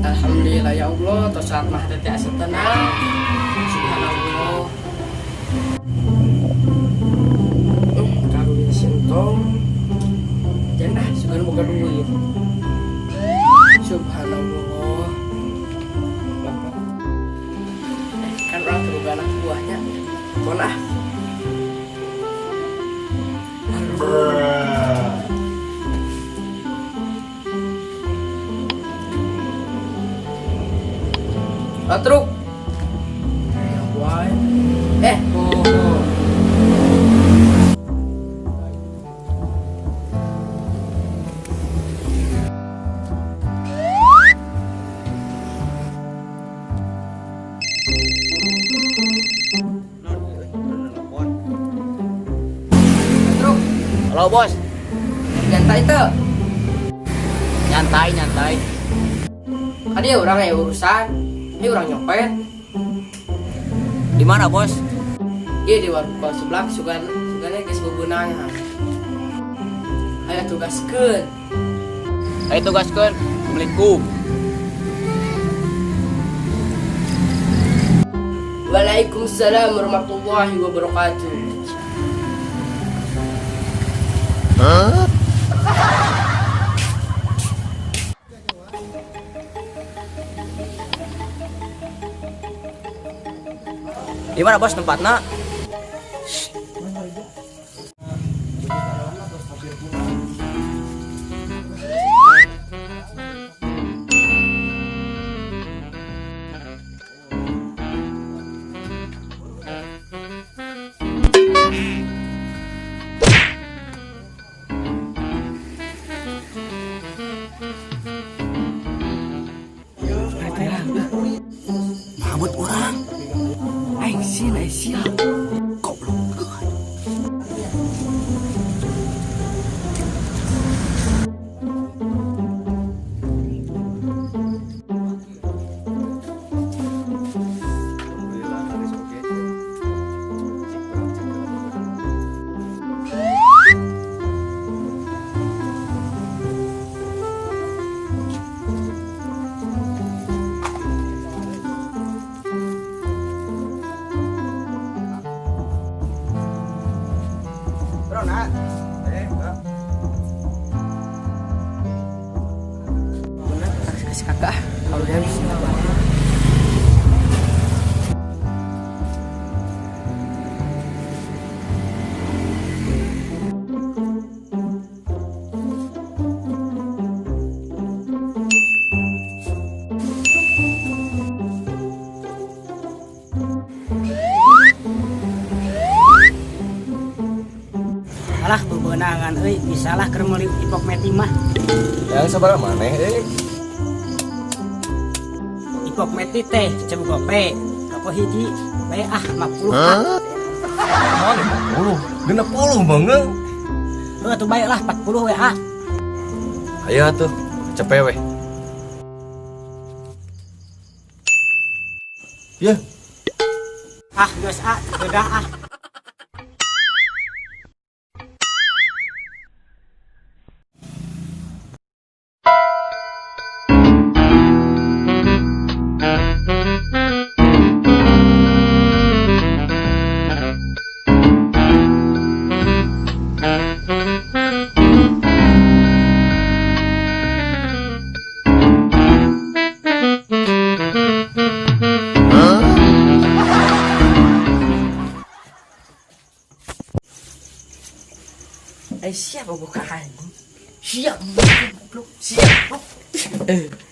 Alhamdulillah ya Allah, tos saat mah teh asa tenang. Subhanallah. Karunya sentong. Jangan ah, sugan boga duit. Subhanallah. Bapak. Kan urang teu boga anak buahnya. Bon ah. Bruh. Ah, truk. Ya, wae. Eh, oh. Truk, Halo, bos, nyantai teu. Nyantai nyantai. Tadi urang aya urusan. Ini urang nyopet. Di mana, bos? Iya, di warung sebelah, sugan sugannya geus bebenangan. Ayo tugaskeun. Ayo tugaskeun. Assalamualaikum. Waalaikumsalam warahmatullahi wabarakatuh. Huh? Di mana, bos, tempatnya? Mabut urang. Aing sieun, aing siap. Goblok. Alhamdulillah laris oge. Cik berang cik berang. Bro, nah. Eh, enggak. Bener, kasih kakak. Kalau dia bisa banget. Alah, bebenangan euy, bisalah keur meuli ipok meti mah. Yang sabaraha maneh eh? Ipok meti teh cebu gope. Gope hiji bae ah, 50 ah. Oh, 50. 60 banget. Heuh atuh bae lah 40 we ah. Ayo atuh, cepet weh. Ya, Ah, geus ah, udah ah. Eh, siapa buka anjing? Siap, goblok. Siap.